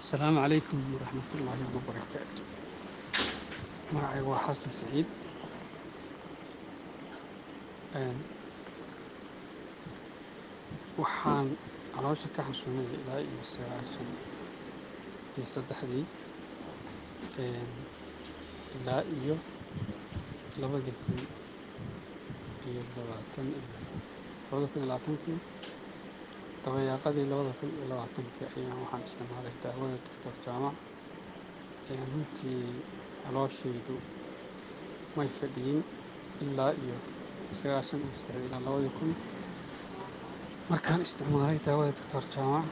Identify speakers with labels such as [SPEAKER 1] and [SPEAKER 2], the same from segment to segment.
[SPEAKER 1] Asalaamu calaykum waraxmatullaahi wabarakaatu. Magacaygu waa Xasan Saciid. Waxaan caloosha ka xasuunayay ilaa iyo 93-dii ilaa iyo 2020 iyo 2020-kii. Dabayaaqadii 2020-kii ayaan waxaan isticmaalay daawada Doctor Jaamac. Runtii calooshaydu may fadhiyin ilaa iyo 93 ilaa 2000. Markaan isticmaalay daawada Doctor Jaamac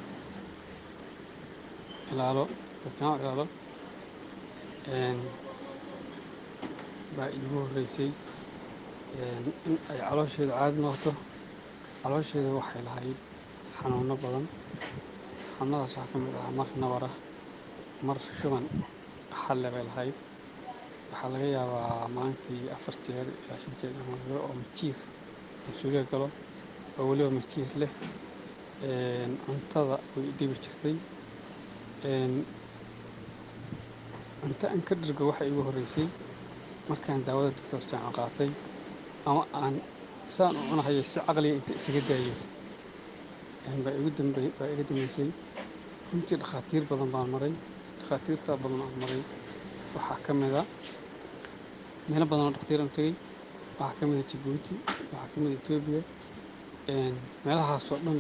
[SPEAKER 1] Ilaalo, Doctor Jaamac Ilaalo, baa iigu horreysay in ay calooshaydu caadi noqoto. Calooshaydu waxay lahayd xanuuno badan. Xanuunadaas waxaa ka mid ahaa mar nabar ah, mar shuban xalle bay lahayd. Waxaa laga yaabaa maalintii 4 jeer ilaa 5 jeer inaan galo oo majiir masuuliga galo oo weliba majiir leh. Cuntada way i dhibi jirtay. Cunto aan ka dhergo waxa iigu horreysay markaan daawada Doctor Jaamac qaatay, ama aan saan u cunahayo si caqliga inta isaga daayo baa igu dambe baa iga dambeysay. Runtii dhakhaatiir badan baan maray. Dhakhaatiirta badan aan maray waxaa ka mid ah meelo badan oo dhakhaatiir aan u tegey. Waxaa ka mid ah Jabuuti, waxaa ka mid ah Itoobiya. Meelahaas oo dhan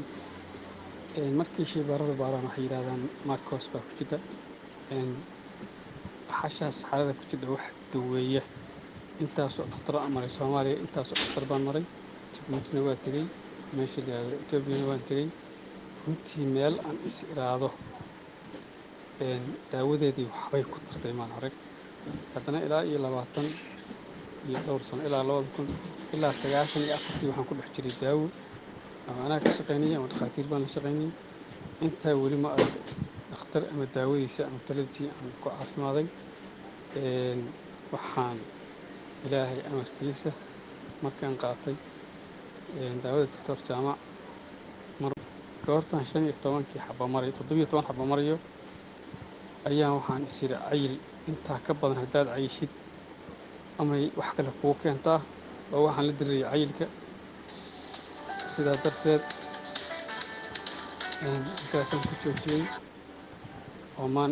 [SPEAKER 1] markii shaybaarada baaraan waxay yidhaahdaan Marcos baa ku jirta. Xashaas xaalada ku jirta wax daweeya. Intaasoo dhakhtar aan maray Soomaaliya, intaasoo dhakhtar baan maray. Jabuutina waa tegey, meesha la yidhaahdo Itoobiyana waan tegey. Runtii meel aan is iraado daawadeedii waxbay ku tartay maan arag. Haddana ilaa iyo 20 iyo dhowr sano, ilaa 2000 ilaa 94-tii waxaan ku dhex jiray daawo, ama anaa ka shaqaynayay ama dhakhaatiir baan la shaqaynayay. Intaa weli ma arag dhakhtar ama daawadiisa ama taladiisii aan ku caafimaaday. Waxaan Ilaahay amarkiisa markaan qaatay daawada Doctor Jaamac, mar goortaan 15-kii xabba marayo, 17 xabba marayo, ayaan waxaan is yidhi cayil intaa ka badan haddaad cayishid amay wax kale kugu keentaa, oo waxaan la dirirayay cayilka. Sidaa darteed halkaasaan ku joojiyey oo maan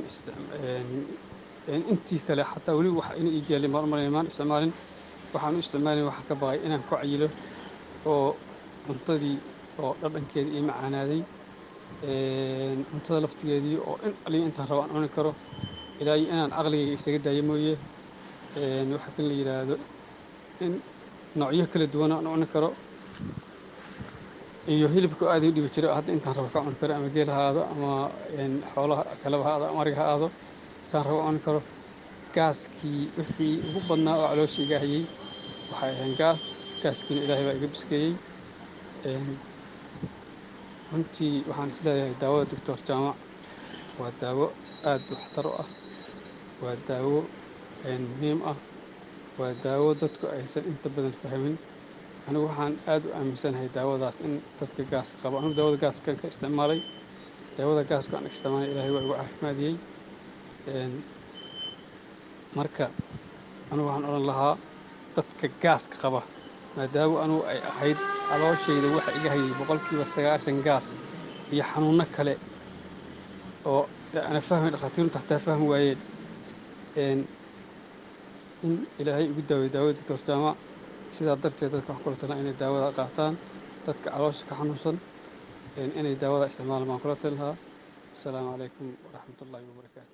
[SPEAKER 1] intii kale xataa weli wax inay ii gaalin baan u malaynaya, maan isticmaalin. Waxaan u isticmaalin waxaan ka baqay inaan ku cayilo oo cuntadii oo dhadhankeedii ii macaanaaday, cuntada laftigeedii oo in aliya intaan rabo aan cuni karo, ilaa iyo inaan caqligayga isaga daayo mooye. Waxa kan la yidhaahdo in noocyo kala duwan aan cuni karo, iyo hilibka aad ii dhibi jiray oo hadda intaan rabo ka cuni karo, ama geel ha ahaado ama xoolaha kaleba ha ahaado ama ariga ha ahaado, saan rabo cuni karo. Gaaskii wixii ugu badnaa oo caloosha iga hayay waxay ahayn gaas. Gaaskiina Ilaahay baa iga biskeeyey. Runtii waxaan is leeyahay daawada Doctor Jaamac waa daawo aad waxtar u ah, waa daawo muhiim ah, waa daawo dadku aysan inta badan fahmin. Anigu waxaan aad u aaminsanahay daawadaas in dadka gaaska qabo. Anigu daawada gaaska ka isticmaalay, daawada gaaska aan isticmaalay Ilaahay waa igu caafimaadiyey. Marka anigu waxaan odhan lahaa dadka gaaska qaba, maadaama anigu ay ahayd calooshayda waxa iga hayay 90% gaas iyo xanuuno kale oo ana fahmay, dhakhaatiirtu xataa fahmi waayeen, in Ilaahay igu daaweeyo daawada Doctor Jaamac. Sidaa darteed dadka waxaan kula talin inay daawada qaataan. Dadka caloosha ka xanuunsan inay daawada isticmaalaan baan kula talin lahaa. Asalaamu calaykum waraxmatullaahi wabarakaatu.